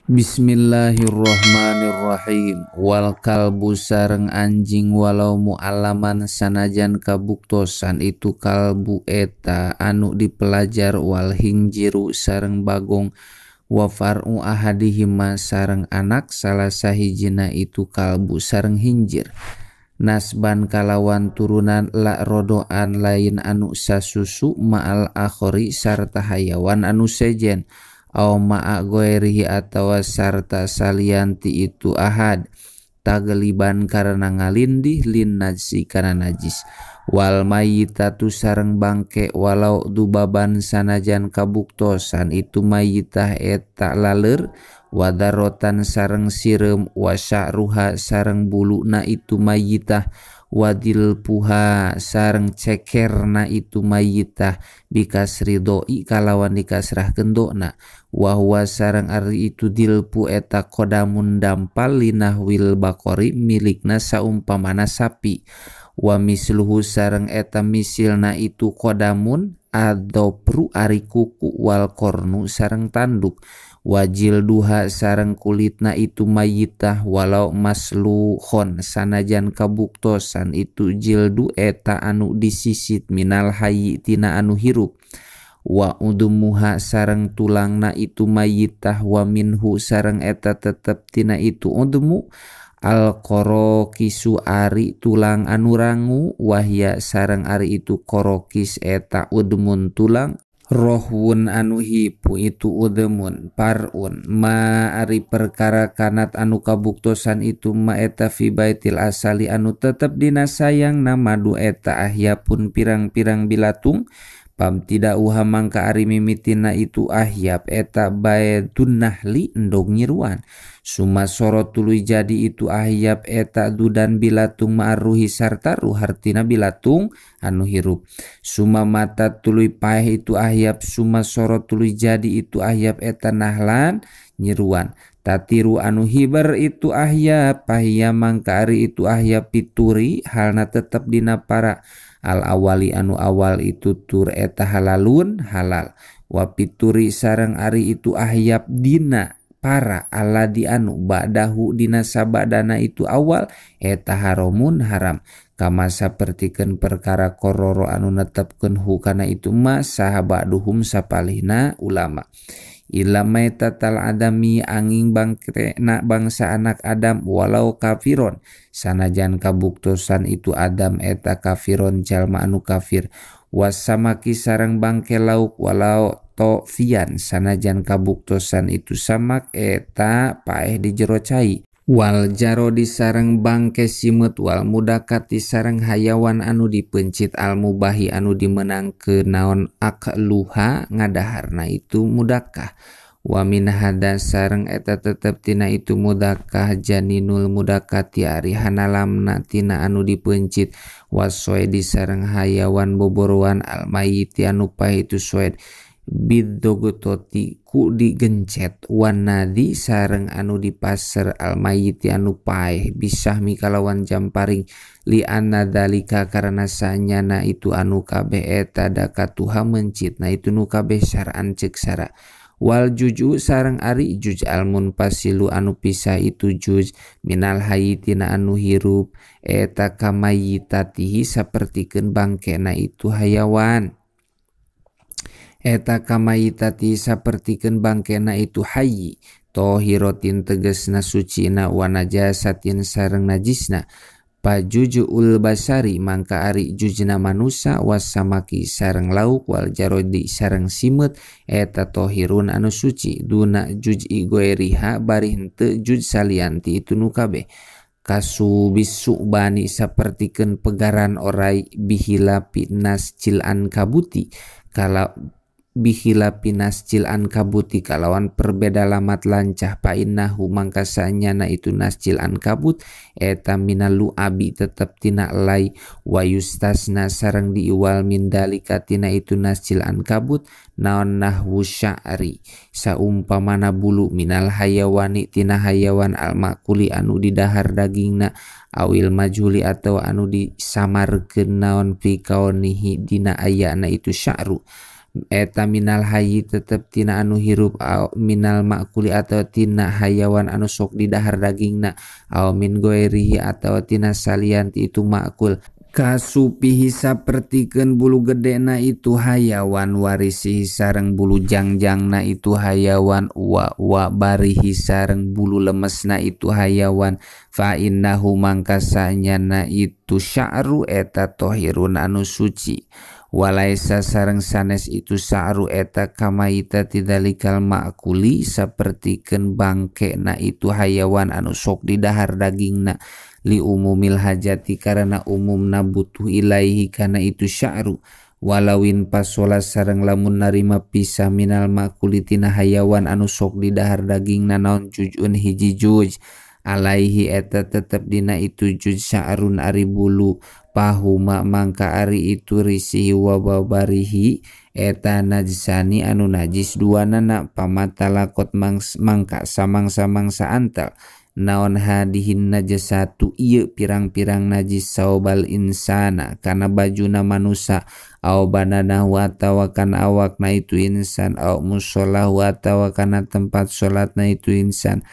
Bismillahirrahmanirrahim. Wal kalbu sareng anjing walau mu'alaman sanajan kabuktosan itu kalbu eta anu dipelajar wal hinjiru sareng bagong wa far'u ahadihima sareng anak salah sahijina itu kalbu sareng hinjir nasban kalawan turunan la rodoan lain anu sasusu ma'al akhori sarta hayawan anu sejen aw ma'a goerihi atawa sarta salianti itu ahad tageliban karena ngalindih lin najsi kana najis wal mayitatu sareng bangke walau dubaban sanajan kabuktosan itu mayitah eta laleur wadarotan sareng sireum wasya'ruha sareng buluna itu mayitah wadil puha sareng cekerna itu mayitah bikasri doi kalawan dikasrahkeun dona wahwa sareng ari itu dilpu eta kodamun dampal linahwil bakori milikna saumpamana sapi wa misluhu sareng eta misilna itu kodamun adopru ari kuku wal kornu sareng tanduk wajil duha sareng kulitna itu mayitah walau maslukhon sanajan kabuktosan itu jildu eta anu disisit minal hayyi tina anu hirup wa udumuha sareng tulangna itu mayitah wa minhu sareng eta tetep tina itu udumu al korokisu ari tulang anu rangu wahya sareng ari itu korokis eta udumun tulang rohun anu hipu itu udemun parun ma ari perkara kanat anu kabuktosan itu ma eta fi baitil asali anu tetep dina sayang namadu eta ahyapun pirang-pirang bilatung pam tidak uha mangka ari mimitina itu ahyap eta baedun nahli endog nyiruan suma sorot tuluy jadi itu ahyap eta dudan bilatung ma'arruhi sarta ruh hartina bilatung anu hirup suma mata tuluy paeh itu ahyap suma sorot tuluy jadi itu ahyap eta nahlan nyiruan tatiru anu hiber itu ahyap pahia mangka ari itu ahyap pituri halna tetep dina para al awali anu awal itu tur eta halalun halal wa pituri sareng ari itu ahyap dina para aladi anu ba'dahu dina sabadana itu awal eta haramun haram kama sapertikeun perkara kororo anu netepkeun hu kana itu ma saha ba'duhum sapalihna ulama illa maitatal adami angin bangkena bangsa anak Adam walau kafiron sanajan kabuktosan itu Adam eta kafiron jalma anu kafir wasamaki sareng bangke lauk walau tofian sanajan kabuktosan itu samak eta paeh di jero cai wal jarodi sareng bangke simeut wal mudakati sareng hayawan anu dipencit al mubahi anu dimenangkeun naon akluha ngadaharna itu mudakah wa min hada sareng eta tetep tina itu mudakah janinul mudakati ari hanalamna tina anu dipencit wasoedi sareng hayawan boborowan al mayiti anu paeh itu soed bidogototi ku digencet wanadi sareng anu dipaser almayiti anu paeh bisahmi kalawan jamparing li anna dalika karena sanyana itu anu kabeh eta dakatuha mencitna itu nu kabeh syar'an ceuk sara wal juju sareng ari juj almun pasilu anu pisah itu juj minal hayitina anu hirup eta kamayitatihi sapertikeun bangkena itu hayawan eta kamayitati sapertikeun bangkena itu hayyi tohirotin tegesna sucina wa najasatin sareng najisna pajujuul basari mangka ari jujna manusa wasamaki sareng lauk wal jarodi sareng simeut eta tohirun anu suci duna juj'i goeriha bari henteu juj salianti itu nu kabeh kasu bani sapertikeun pegaran orai bihilapi nascil an kabuti kala bihilapi nascil an kabuti kalawan perbeda lamat lancah pa innahu mangka sanyana itu nascil an kabut eta minalu abi tetep tina lay wa yustasna sareng diiwal min dalika tina itu nascil an kabut naon nahwu sya'ri saumpamana bulu minal hayawani tina hayawan al makuli anu didahar dagingna awil majhuli atau anu disamarkeun naon fi kaunihi dina ayana itu sya'ru Eta minal hayyi tetep tina anu hirup au minal makuli atau tina hayawan anu sok didahar dagingna au min goerihi atau tina salian ti itu makul. Kasupihi sapertikeun bulu gedena itu hayawan warisihi sareng bulu jangjangna itu hayawan wa wa barihi sareng bulu lemesna itu hayawan fa innahu mangka sanyana itu sya'ru eta tohirun anu suci. Walaisa sareng sanes itu sa'ru eta kamaita tidalikal ma'kuli sapertikeun bangkena itu hayawan anu sok didahar dagingna li umumil hajati karena umumna butuh ilaihi kana itu sya'ru. Walawin pasola sareng lamun narima pisah minal ma'kuli tina hayawan anu sok didahar dagingna naon jujun hiji juj alaihi eta tetep dina itu juj sya'run ari bulu pahuma mangka ari itu risihi wa babarihi eta najisani anu najis duanana pamatalakot mangka samang-samangsa antal naon hadihin najasatu ieu pirang-pirang najis saubal insana kana bajuna manusa au bananahu atawa kana awakna itu insan au musollahu atawa kana tempat salatna itu insan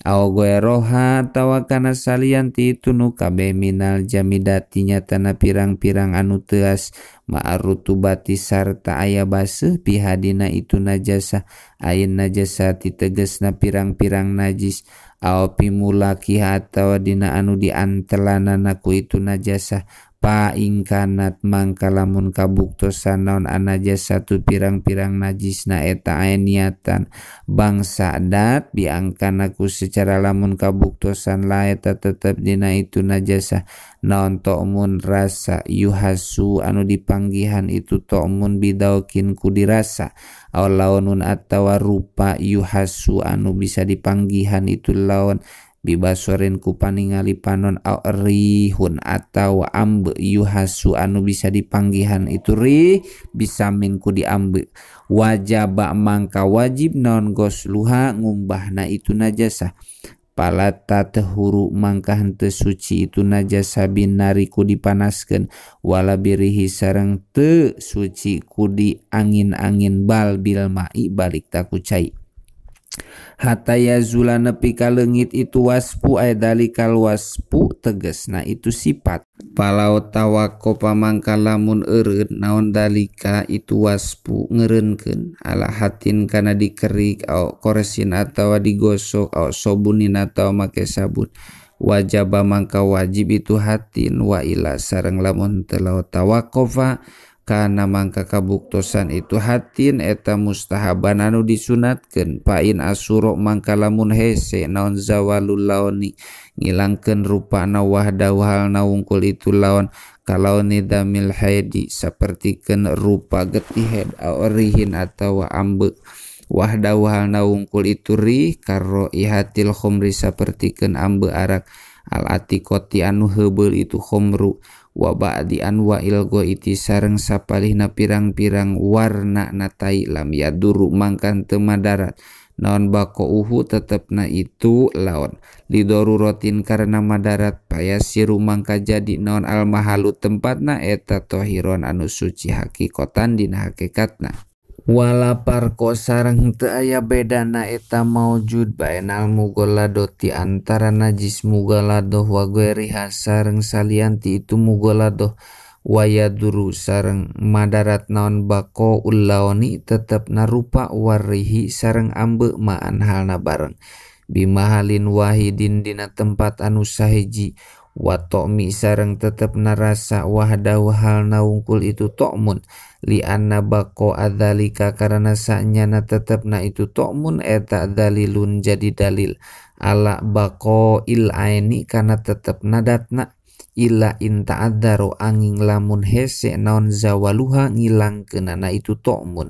au goeroha atawa kana salian ti itu nu kabeh minal jamidati nyatana pirang-pirang anu teuas ma'arutubati sarta aya baseuh pihadina itu najasah ayin najasati tegesna pirang-pirang najis au pimulakiha atawa dina anu diantelanana ku itu najasah pa ingkanat mangka lamun kabuktosan naon anajasatu pirang-pirang najisna eta aya niatan bangsa dat biangkana ku secara lamun kabuktosan la eta tetep dina itu najasah naon to'mun rasa yuhasu anu dipanggihan itu to'mun bidaukin ku dirasa aw launun atawa rupa yuhasu anu bisa dipanggihan itu laun bibasorin ku paningali panon aw rihun atawa ambe yuhasu anu bisa dipanggihan itu rih bisa min ku diambe wajaba mangka wajib naon gosluha ngumbahna itu najasah palata tehuru mangka henteu suci itu najasah binari ku dipanaskeun wala birihi sareng teu suci ku di angin-angin bal bil mai balik ta ku cai hatta yazula nepi ka leungit itu waspu ay dalikal waspu tegesna itu sifat palau tawakko mangka lamun eureun naon dalika itu waspu ngeureunkeun ala hatin kana dikerik au korsin atawa digosok au sobunin atawa make sabun wajaba mangka wajib itu hatin wa ila sareng lamun teu tawakkofa kana mangka kabuktosan itu hatin eta mustahaban anu disunatkeun pain asuro mangka lamun hese naon zawalul laoni ngilangkeun rupana wahdahu halna wungkul itu laon kalaoni damil haidi sapertikeun rupa getih head au rihin atawa ambe wahdahu halna wungkul itu rih karro ihatil khumri sapertikeun ambe arak al atiqati anu heubeul itu khumru wa ba'di anwa'il ghaiti sareng sapalihna pirang-pirang warna na tai lam yaduru mangkan teu madarat naon baqauhu tetepna itu laon lidoruratin karena madarat payasiru mangka jadi naon al mahalu tempatna eta tohiron anu suci hakikotan dina hakikatna wala parko sareng teu aya bedana eta maujud bainal mughaladoti antara najis mughaladoh wa ghairiha sareng salian ti itu mughaladoh wayaduru sareng madarat naon baqaul laoni tetepna rupa warihi sareng ambe maan halna bareng bimahalin wahidin dina tempat anu sahiji wa to'mi sareng tetepna rasa wahdahu halna wungkul itu to'mun li anna baqa adzalika karena sanyana tetepna itu to'mun eta dalilun jadi dalil ala baqail aini kana tetepna datna illa in ta'adzaru angin lamun hese naon zawaluha ngilangkeunana itu to'mun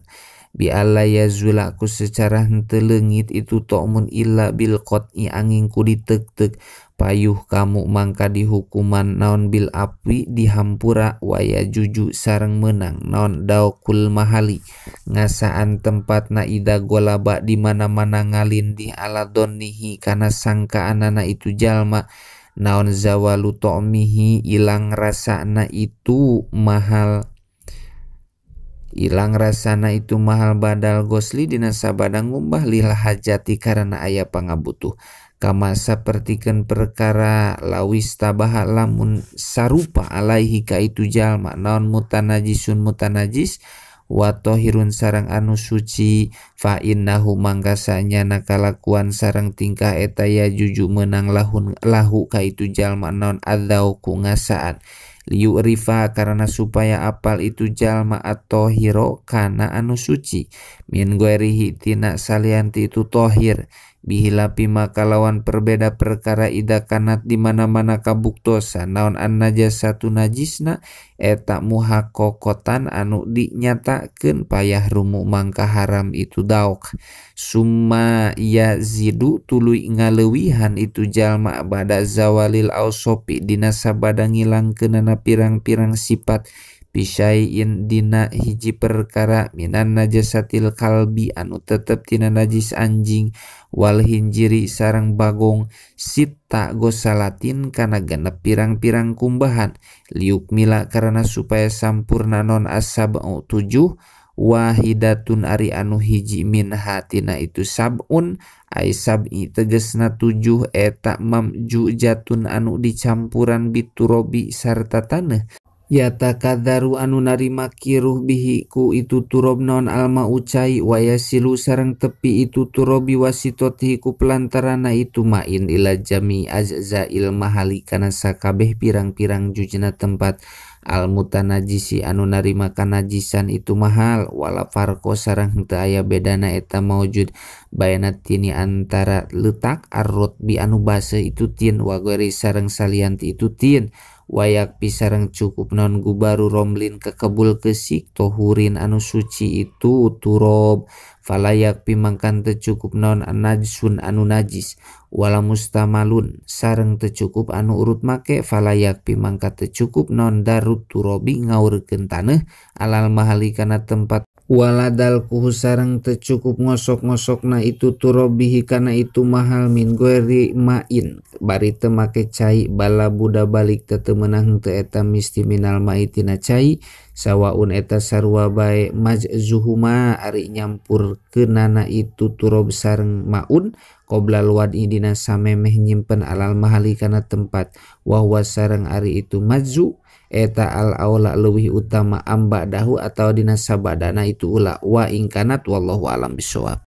bi alla yazula ku secara henteu leungit itu to'mun illa bil qat'i angin ku ditek-tek payuh kamu mangka dihukuman naon bil apwi dihampura waya juju sareng menang naon daukul mahali ngasaan tempatna ida golaba di mana-mana ngalindih ala donihi kana sangkaanana itu jalma naon zawalu to'mihi ilang rasana itu mahal Ilang rasana itu mahal badal gosli dina sabada ngumbah lil hajati karena aya pangabutuh. Kama sapertikeun perkara lawis tabaha lamun sarupa alaihi ka itu jalma naon mutanajisun mutanajis wa tahirun sareng anu suci fa innahu mangka sanyana kalakuan sareng tingkah eta ya juju meunang lahun lahu ka itu jalma naon adzauqu ngasaan liu rifa karena supaya apal itu jalma at-tahiro kana anu suci min ghairihi tina salianti itu tahir bihilapi maka lawan perbeda perkara ida kanat di mana-mana kabuktosan naon an najasatu najisna eta muhakokotan anu dinyatakeun payah rumu mangka haram itu daok summa yazidu tuluy ngaleuwihan itu jalma bada zawalil ausopi dina sabada ngilangkeunana pirang-pirang sifat bisyai'in dina hiji perkara minan najasatil kalbi anu tetep tina najis anjing wal hinjiri sareng bagong sita gosalatin kana genep pirang-pirang kumbahan liuk mila karena supaya sampurna non asab'u 7 wahidatun ari anu hiji min hatina itu sab'un ay sab'i tegesna 7 eta mamjujatun anu dicampuran biturobi sarta taneuh yatakadzaru anu narima kiruh bihi ku itu turob naon alma ucai wayasilu sareng tepi itu turobi wasitotihi ku pelantarana itu main ila jami ajzail mahali kana sakabeh pirang-pirang jujna tempat al mutanajisi anu narima kanajisan itu mahal wala farqo sareng henteu aya bedana eta maujud bayanat tini antara letak arrotbi anu baseuh itu tin wa ghairi sareng salianti itu tin wayak pisareng cukup non gubaru romlin kekebul kesik tohurin anu suci itu turob falayak pimangkan tecukup non najsun anu najis wala mustamalun sareng tecukup anu urut make falayak pimangka tecukup non darut turobi ngaurkeun taneuh alal mahali kana tempat waladal kuhu sareng tecukup ngosok-ngosokna itu turobihi kana itu mahal min ghairi ma'in bari teu make cai bala buda balik teu meunang teu eta misti minal ma'i tina cai sawaun eta sarua bae majzuhuma ari nyampurkeunana itu turob sareng maun qoblal wad'i dina samemeh nyimpen alal mahali kana tempat wa huwa sareng ari itu majzu eta al aula leuwih utama amba dahu atau dina sabadana itu ula wa ingkanat wallahu alam bisawab.